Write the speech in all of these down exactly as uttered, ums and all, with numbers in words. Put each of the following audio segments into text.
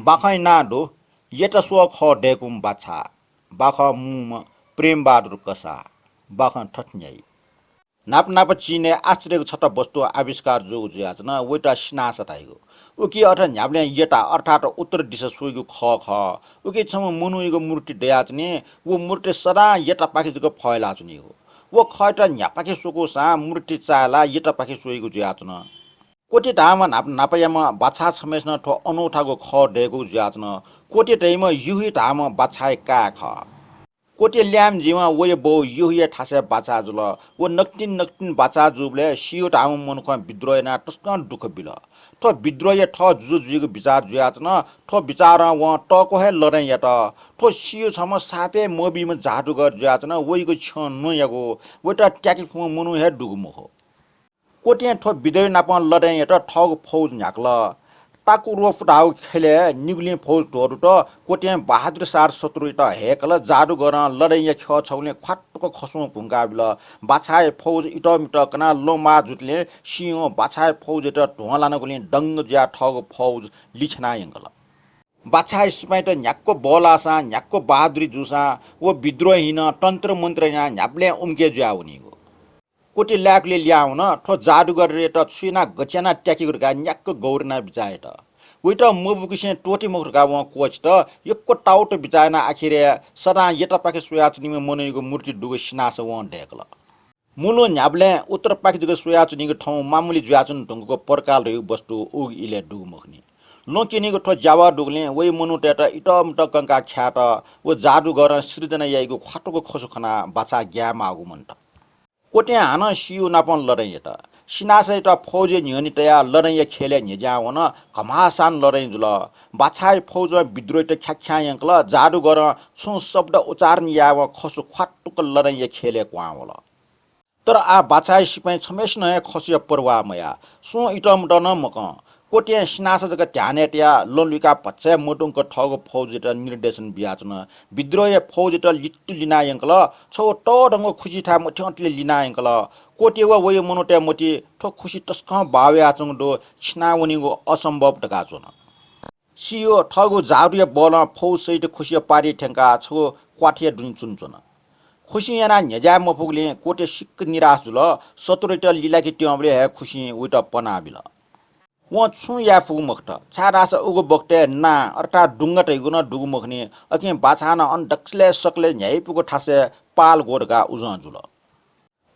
बाखंया नां दु यतास्वः खः दय्‌कूम्ह बाछा, बाखं मू प्रेमबहादुर कसाः। बाखं थथे न्ह्याइ। न्हापा न्हापा चिनय् आश्चर्यको छता वस्तु आविष्कार जूगु जुयाच्वन, वइत सिनासा धाइगु। उकी अथे न्ह्याबलें यता अर्थात् उत्तर दिशा स्वइगु खः खः। उकी छम्ह मनूयागु मूर्ति दयाच्वनी। व मूर्ति सदां यतापाखे जक फयलाच्वनीगु। व खःयात न्ह्यापाखे स्वकूसां मूर्ति चाय्‌लाः यतापाखे स्वइगु जुयाच्वन। कोटे धाःम्ह न्हापा न्हापायाम्ह बाछा छम्हय्‌सिनं थ्व अनूठागु खः दय्‌कूगु जुयाच्वन। कोटे धाइम्ह युही धाःम्ह बाछाया काय् खः। कोटे ल्याय्म्ह जुइवं वया बौ युहीया थासय् बाचा जुल। व नकतिनि नकतिनि बाचा जूबलय् सियु धाःम्ह मनुखं विद्रोह यानाः तसकं दुःख बिल। थ्व विद्रोहया थः जुजु जुइगु बिचाः जुयाच्वन। थ्व बिचारं वं तःक्व हे लडाइँ यात। थ्व सियु छम्ह सापय् मबीम्ह जादुगर जुयाच्वन। वइगु छ्यं न्वयागु, वइत त्याके फुम्ह मनू हे दुगु मखु। कोटें थ्व विद्रोही नाप लडाइँ यात थःगु फौज न्ह्याकल। ताकुरोफ धाःगु ख्यलय् निगुलिं फौज त्वःतूत कोटें बहादुरसार शत्रुयात हय्‌कल। जादुगरं लडाइँया ख्यः छगुलिं ख्वातुक खसुं भुंकाबिल। बाछाया फौज इतःमितः कनाः लँमाः जुतुलिं सिंहं बाछाया फौजयात ध्वं लानागुलिं दंग जुयाः थःगु फौज लिछ्याना यंकल। बाछाया सिपाइँत न्ह्याक्व बल्लाःसां, न्ह्याक्व बहादुरी जूसां व विद्रोहीनं तन्त्रमन्त्र यानाः न्ह्याबलें उम्के जुयावनीगु। कोटे लाय्‌कुलिइ लिहां वन। थ्व जादुगरयात छु यानाः गथे यानाः त्याकेगु धकाः न्ह्याक्व गौर यानाः बिचाः यात। वइत मबुकिसें त्वःते मखु धकाः वं क्वःछित। यक्व ताउत बिचाः यानाः आखिरय् सदां यतापाखे स्वयाच्वनीम्ह मनूयागु मूर्ति दुगु सिनासा वं दय्‌कल। मुलुं न्ह्याबलें उत्तरपाखे जक स्वयाच्वनीगु थौं मामूलि जुयाच्वने धुंकूगु परकाल धयागु वस्तु उगु इलय् दुगु मखुनि। लँ क्यनीगु थ्व ज्यावः दुगुलिं वइ मनूतय्‌त इतःमितः कंकाः ख्यायेत व जादुगरं सिर्जना याइगु ख्वातुक खसु खनाः बाछा ग्याये माःगु मन्त। कोटें हानं सियु नाप लडाइँ यात। सिनासायात फौजया न्ह्यःने तयाः लडाइँया ख्यलय् न्ह्यज्यां वन। घमासान लडाइँ जुल। बाछाया फौजं विद्रोहीत ख्याख्यां यंकल। जादुगरं छुं शब्द उच्चारण यायेवं खसु ख्वातुक लडाइँया ख्यलय् क्वहां वल। तर आः बाछाया सिपाइँ छम्हय्‌सिनं हे खसुया परवाह मयाः। सुं इतःमितः नं मकं। कोटें सिनासा जक ध्यानय् तयाः लँ लुइकाः भचा हे मदुंक थःगु फौजयात निर्देशन बियाच्वन। विद्रोहया फौजयात लित्तु लिना यंकल। छगू तःधंगु खुसिथाय् मथ्यंतले लिना यंकल। कोटे व वइ मनूतय् मतिइ थ्व खुसि तसकं बाः वयाच्वंगु दु, छिना वनीगु असम्भव धकाः च्वन। सियु थःगु जादुया बलं फौज सहित खुसिया पारिइ थ्यंकाः छगू क्वाथया दुने च्वनाच्वन। खुसिं यानाः न्ह्यज्याये मफुगुलिं कोटे सिक्क निराश जुल। शत्रुयात लिलाके त्यंबलय् हे खुसिं वइत पनाबिल। वं छुं याये फुगु मखुत, छाय्‌धाःसा उगु बखतय् नां अर्थात् डुंगा धइगु नं दुगु मखुनि। अकिं बाछां नं अन दकलय् सकलय् न्ह्याइपुगु थासय् पाल ग्व धकाः उजं जुल।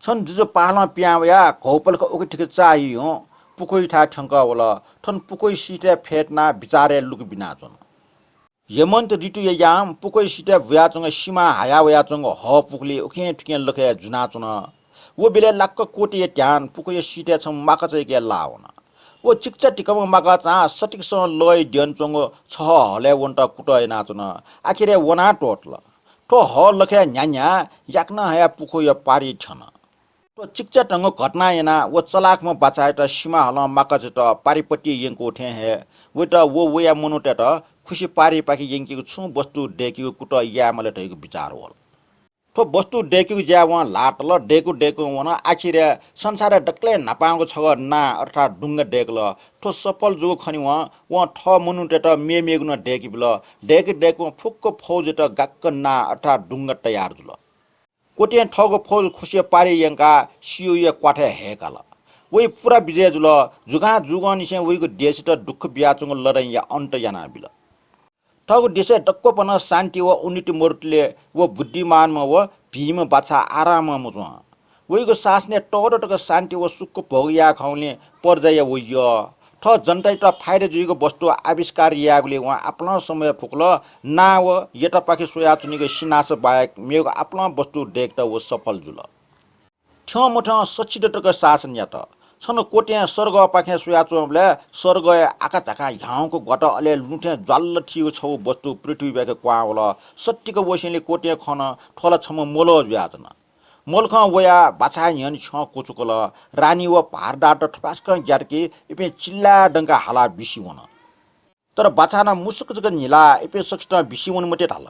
छन जुजु पालं पिहां वयाः घौपलख उखेथिखे चाःहिं पुखुइथाय् थ्यंकः वल। थन पुखुइ सिथय् फ्यतुनाः बिचारय् लुके बिनाच्वन। हेमन्त ऋतुया याम पुखुइ सिथय् बुयाच्वंगु सिमां हाया वयाच्वंगु हः पुखुलिइ उखें थुखें लखय् जुनाच्वन। व बेलय् लाक्क कोटेया ध्यान पुखुइया सिथय् छम्ह माकचायाके लाः वन। व चिकिचा धिकःम्ह माकचां सतिकसं लःया द्यन च्वंगु छहः हलय् वनेत कुतः यानाच्वन। आखिरय् वनाः त्वःतल। थ्व हः लखय् न्ह्यान्ह्याः याकनं हयाः पुखुइया पारिइ थ्यन। थ्व चिकिचा धंगु घटनां यानाः व चलाखम्ह बाछायात सिमा हलं माकचायात पारिपट्टि यंकू थें हे वइत व वया मनूतय्‌त खुसि पारिपाखे यंकीगु छुं वस्तु दय्‌कीगु कुतः याये माल धइगु बिचार वल। थ्व वस्तु दय्‌कीगु ज्याय् वं ल्हाः तल, दय्‌कू दय्‌कू वन। आखिरय् संसारय् दकलय् न्हापांगु छगः नां अर्थात् डुंगा दय्‌कल। थ्व सफल जूगु खनेवं वं थः मनूतय्‌त मेमेगु नं दय्‌के बिल। दय्‌कू दय्‌कूं फुक्क फौजयात गाक्क नां अर्थात् डुंगा तयार जुल। कोटें थःगु फौज खुसिया पारिइ यंकाः सियुया क्वाथय् हय्‌काल। वइ पूरा विजय जुल। जुगां जूगंनिसें वइगु देशयात दुःख बियाच्वंगु लडाइँया अन्त यानाबिल। थःगु देशय् दक्वपनं शान्ति व उन्नति मदुतले व बुद्धिमानम्ह व भीम्ह बाछा आरामं मच्वं। वइगु शासनय् तःदँ तक शान्ति व सुख भोग याये खंगुलिं प्रजाया व यः। थः जनतायात फाइदा जुइगु वस्तु आविष्कार यायेगुलिइ वं आपालं समय फुकल। नां व यतापाखे स्वयाच्वनीगु सिनासा बाहेक मेगु आपालं वस्तु दय्‌केत व सफल जुल। थ्यंमथ्यं सच्छि दँ तक शासन यात। छन्हु कोटें सर्गपाखें स्वयाच्वंबलय् सर्गय् आकाझाकां ह्याउँक ग्वात, अले लुँथें ज्वाल्ल थीगु छगू वस्तु पृथ्वीपाखे क्वहां वल। सत्तिक वसेंलि कोटें खन, थ्व ला छम्ह मलः जुयाच्वन। मलखं वयाः बाछाया न्ह्यःने छ्यं क्वचुकल। रानी व भारदारत थपाय्‌सकं ग्यात कि इपिं चिल्लाय् दंकाः हालाः बिसि वन। तर बाछानं मुसुक जक न्हिलाः इपिं सकसितं बिसि वने मते धाल।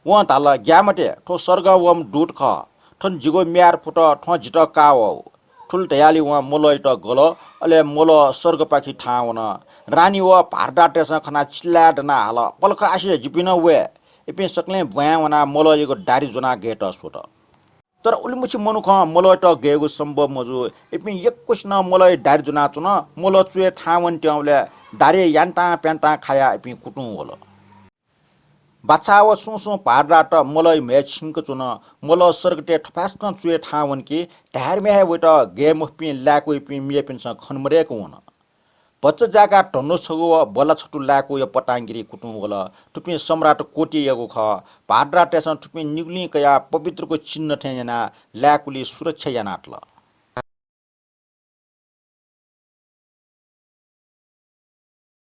वं धाल, ग्याये मते, थ्व सर्गं वःम्ह दूत खः। थन जिगु म्याय् फुत, थ्वं जितः काः वःगु। थुल धयालि वं मलःयात गल। अले मलः सर्गपाखे थाहां वन। रानी व भारदारतय्‌सं खनाः चिल्लाय् दनाः हाल, "पलख आसे, जिपिं नं वये।" इपिं सकलें ब्वाँय् वनाः मलःयागु दाह्री ज्वनाः गयेत स्वत। तर उलिमछि मनुखं मलःयात गयेगु सम्भव मजू। इपिं यक्वसिनं मलःया दाह्री ज्वनाच्वन। मलः चुय् थाहां वनेत्यंबलय् दाह्री यान्तां प्यान्तां खायाः इपिं कुतुं वल। बाछा व सुं सुं भारदारत मलःया म्ह्याय् छिंक च्वन। मलः सर्गतय् थपाय्‌सकं चुय् थाहां वन कि धायेरम्ह हे वइत गय् मफुपिं लाय्‌कूयापिं मेपिन्सं खने मदय्‌क वन। भचा जाय्‌काः धनु छगू व बल्ला छतु लाय्‌कूया पतांगिरी कुतुं वल। थुपिं सम्राट कोटियागु खः। भारदारतय्‌सं थुपिं निगुलिं कयाः पवित्रगु चिन्ह थें यानाः लाय्‌कुलिइ सुरक्षा यानातल।